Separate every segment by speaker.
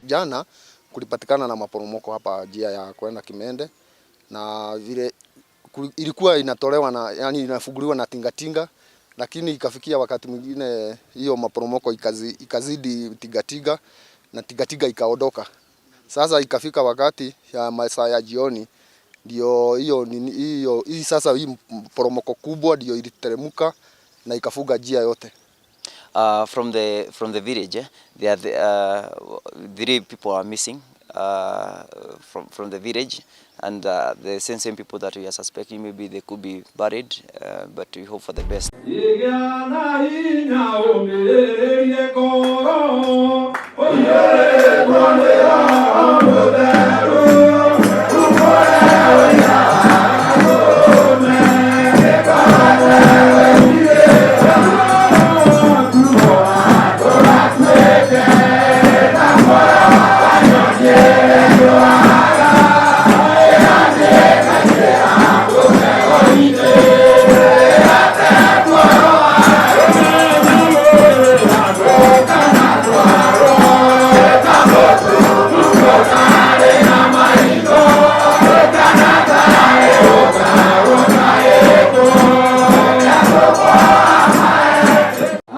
Speaker 1: Jana kulipatikana na maporomoko hapa njia ya kwenda Kimende, na vile ilikuwa inatolewa na yani inafunguliwa na tingatinga, lakini ikafikia wakati mwingine hiyo maporomoko ikazidi tingatinga na tingatinga ikaondoka. Sasa ikafika wakati ya masaa ya jioni ndio hiyo hiyo hii sasa hii poromoko kubwa ndio iliteremka na ikafunga njia yote.
Speaker 2: From the village, there are three people are missing from the village, and the same people that we are suspecting, maybe they could be buried, but we hope for the best.
Speaker 3: Igĩa na hinya ũmĩrĩrie ngoro ũiyũrĩtwo nĩ Roho Mũtheru ũkore ũira ũme ĩkorwo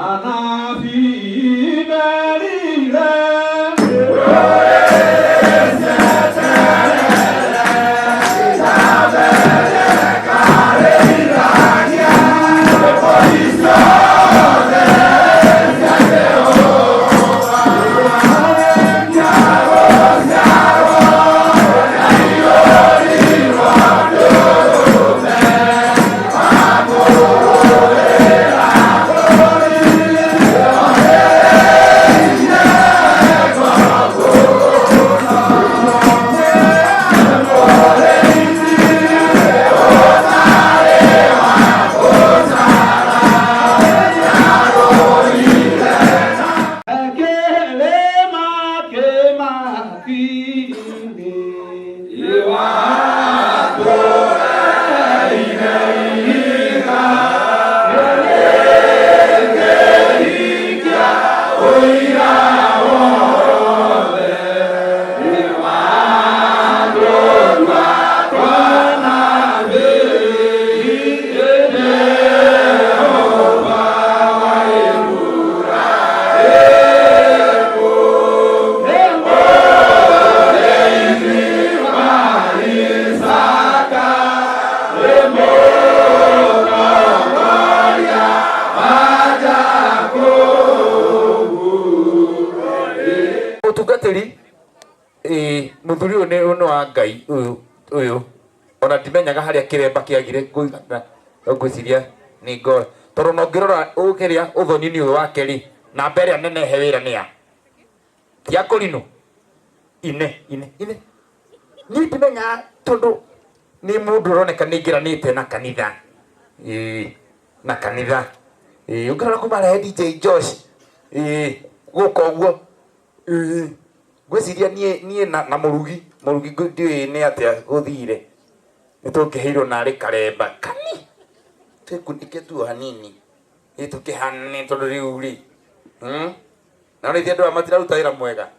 Speaker 3: Anabii merire. Akĩrĩma kĩmaki-inĩ.
Speaker 4: Mũtungatĩri ĩ mũthuri ũyũ nĩ wa Ngai ũyũ ũyũ ona ndimenyaga harĩa kĩremba kĩagire kũigana ngwĩciria nĩ ngoro tondũ ona ũngĩrora ũkĩrĩa ũthoni-inĩ ũyũ wake rĩ, namba ĩrĩa nene he wĩra nĩ ya ti ya kũrinũ ine ine ine. Niĩ ndimenyaga tondũ nĩ mũndũ ũroneka nĩ aingĩranĩte na kanitha, ĩĩ, na kanitha, ĩĩ, ũngĩrora kuma rehe DJ Josh, ĩĩ, gũka ũguo, ĩĩ, ngwĩciria niĩ na mũrugi ndiũĩ nĩ atĩa gũthire nĩ tũngĩheirwo narĩ karemba kani twĩkunĩke tu o hanini, ĩ, tũkĩhane tondũ rĩu rĩ, Na nĩ andũ aya matiraruta wĩra mwega.